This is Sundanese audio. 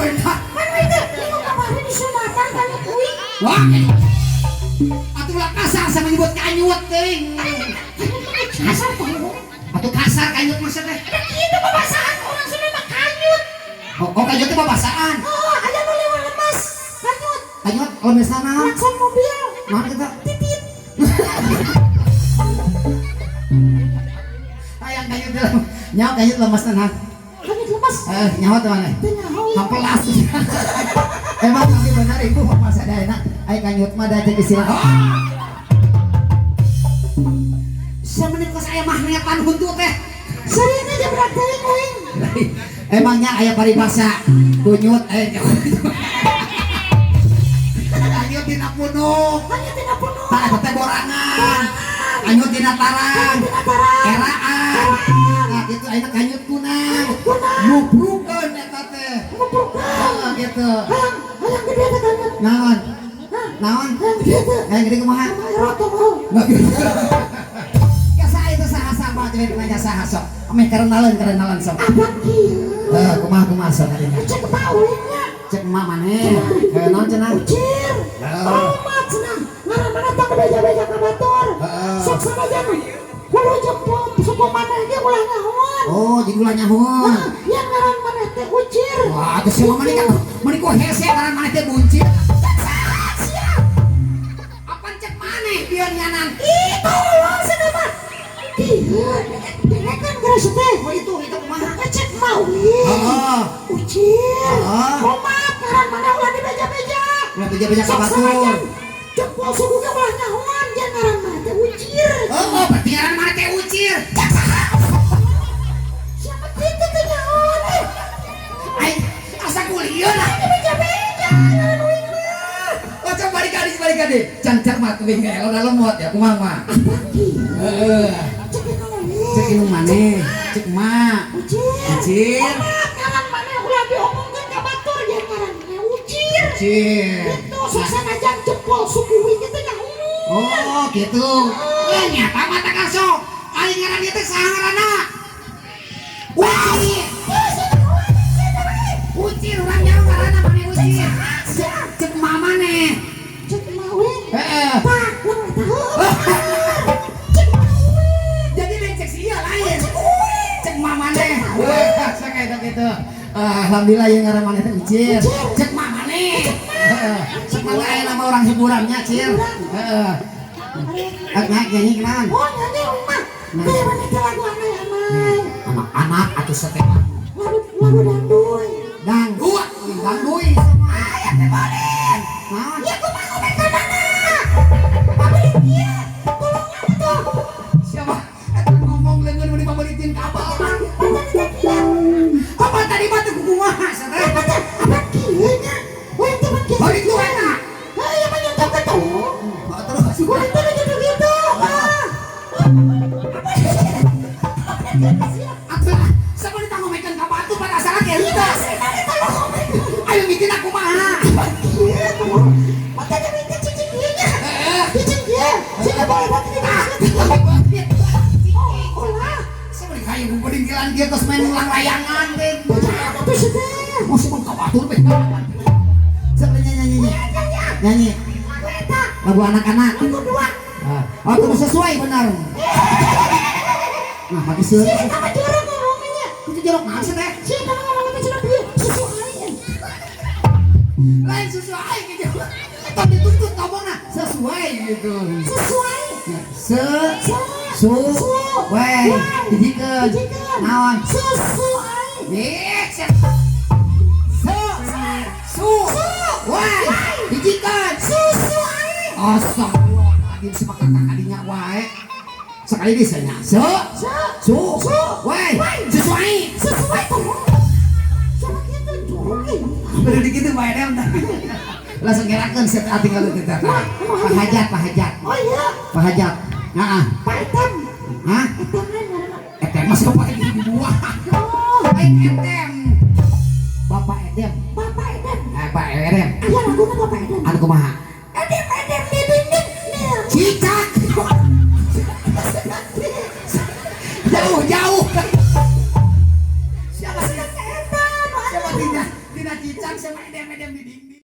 pemerintah. Kan itu minggu kemarin disunatan kanyut uing. Wah. Atuh ulah kasar sama nyebut kanyut teuing. Kanyut mah kasar teh. Atuh kasar kanyut maksud teh. Ada kitu babasaan orang Sunda mah kanyut. Oh, oh kanyut teh babasaan. Oh, aya nu lewat lemas. Kanyut. Kanyut kalau misalnya naon? Klakson mobil. Naon kita? Titit. Hayang kanyut dalam. Nyawa kanyut lemas naon? Kanyut lemas. Nyawa teh mana? Teu nyaho. Hampelas. Emang tapi benar ibu mah sadayana ai kanyut mah da jeung istilah. Oh! Samenit kos aya magnetan huntu teh. Sering aja berat teuing uing. Emangnya aya paribasa kunyut kanyut dina punuk. Kanyut tina punuk. Tah eta teh borangan. Kanyut dina tarang. Tina tarang. Eraan. Nah gitu ayeuna kanyut kunang. Kunang. Muprukeun eta teh. Muprukeun. Heeh gitu. Hayang, hayang gede teh kanyut. Naon? Hah? Naon? Hayang gede teh. Hayang gede kumaha? Roto mau. Ya saha itu saha sama jadi nanya saha sok. Ameh karenalan sok. Apa kieu? Heuh kumaha kumaha sok kadinya. Cek emak uing nya. Cek emak maneh. Heuh naon cenah? Ucir. Heeh. Omat cenah. Ngaran mana tong beja-beja ka batur. Heeh. Sok sanajan hulu jempol suku maneh ge ulah nyahoan. Oh, jadi ulah nyahoan. Nah, yang ngaran maneh teh ucir. Wah, atuh sia maneh kan maneh ku hese ngaran maneh teh buncir. Siap. Apan cek maneh bieu nyanan? Ih, tolong cenah mah. Kieu, dengekeun geus teh. Oh itu kumaha? Cek mah uing. Heeh. Ucir. Heeh. Omat ngaran maneh ulah dibeja-beja. Ulah beja-beja ka Sok batur. sanajan jempol suku ge ulah nyahoan yang ngaran maneh teh ucir. Oh, berarti ngaran maneh teh ucir. Siapa kitu teh nyahoan eh. Aing asa kuliah lah. Beja-beja ngaran uing mah. Oh, coba balik kali. Can cermat uing ge udah lemot ya kumaha mah. Apa kieu? Heeh. Cek maneh. Cek indung maneh, cek emak. Ucir. Ucir. Omat ngaran maneh ulah diomongkeun ka batur yang ngaran maneh ucir. Ucir. Gitu sok sanajan jempol suku uing teh nyahoan. Oh, gitu. Eh, nyata mah teh sok. Aing ngaran ieu teh saha ngaranna? Ucir. Ucir urang nyaho ngaranna maneh ucir. Cek emak maneh. Cek mah uing. Heeh. Pak, ulah tahu. Cek mah uing. Jadi lain cek sia lain. Cek uing. Cek emak maneh. Wah, kayak gitu. Alhamdulillah yang ngaran maneh teh ucir. Cek emak maneh. Heeh. Cek mah aya nama orang hiburannya, Cir. Heeh. Ah, nyanyi kenalan. Oh, nyanyi uing mah. Kayak maneh teh lagu aneh-aneh. Anak-anak atau setelah Lagu lagu danduy. dangdut, dangdui. Aya teh boleh. Naon? Ya kumaha ngomong ka mana? Pabeulit ieu. Tulungan atuh. Siapa? Eta ngomong leungeun meuni pabeulitin kabel. Apa tadi mah teu kumaha sia teh? Apa teh? Apa kieu nya? Uing teh kieu. Oh, itu eta. Heuh, ieu mah nyentuh ka tuh. Oh, terus. Uing teh gitu-gitu. Ah. Atuh, sama ditanggomekeun ka batu pada asalna ge henteu. Ayo mitin aku kumaha? Makanya minta cicing ieu nya. Heeh. Cicing ieu. Sini boleh buat ini. Oh, ulah. Sama di kayu bedingkilan kieu tos main ulang layangan teh. Bacaan atuh sih teh. Masih mau ka batur teh. Sok nyanyi nyanyi. Nyanyi. Lagu eta. Lagu anak-anak. Lagu dua. Ah, oh, terus sesuai benar. Nah, mati seueur. Si eta mah jorok ngomongnya. Itu jorok naon sih teh? Si eta mah ngomongnya teh cenah bieu. Susu aing. Lain sesuai gitu. Tong dituntut ngomongna sesuai gitu. Sesuai. Se Se su Su we hijikeun. Hijikeun. Naon? Susu aing. Ih, se se su we hijikeun. Susu aing. Astagfirullahaladzim si kakak kadinya wae. Sekali di sana. Se Se su Su we sesuai. Sesuai tuh. Sama kitu jorok euy. Udah dikitu bae deh. Langsung gerakeun set tinggal kita. Pahajat, pahajat. Oh iya, Pahajat. Heeh. Pak Etem. Hah? Etem kan ngaranna. Etem mah siapa lagi di buah. Oh, Lain etem. Bapak Edem. Bapak Edem. Eh, Pak Edem. Aya laguna Bapak Edem. Anu kumaha? Edem edem di dinding. Nih. Cicak. Jauh, jauh. Siapa sih? Eta Siapa tidak? Tina cicak sama edem-edem di dinding.